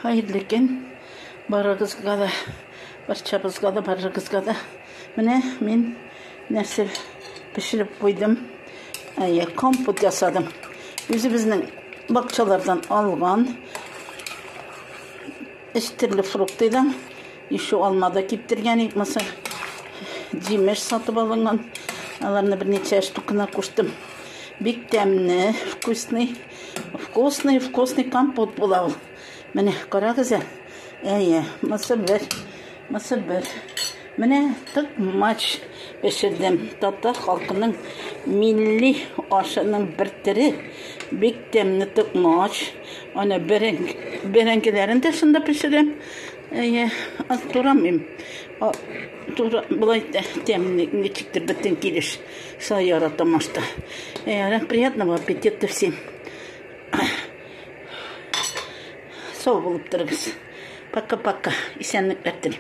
Хәерле көн барыгызга да, барчабызга да, барыгызга да. Менә мин нәрсә пешереп куйдым. Әйе, компот ясадым. Үзебезнең бакчалардан алган өч төрле фруктыдан еще алма да киптергән, икмәсә җимеш сатып алынган. Аларны берничә штукына куштым. Бик тәмле, вкусный. Вкусный, вкусный компот була ул. Менә карагыз ә. Әйе, монысы бер, монысы бер. Менә токмач пешердем. Татар халкының милли ашының бер төре. Бик тәмле токмач. Аны бәрәңгеләрен дә шунда пешерәм. Әйе, аз турамыйм. Тура, болай тәмле, ничектер бөтен килеш. Шулай яратам ашта. Әйе, приятного аппетита всем. Сау булып торыгыз. Пока-пока. Исәнлекләр телим.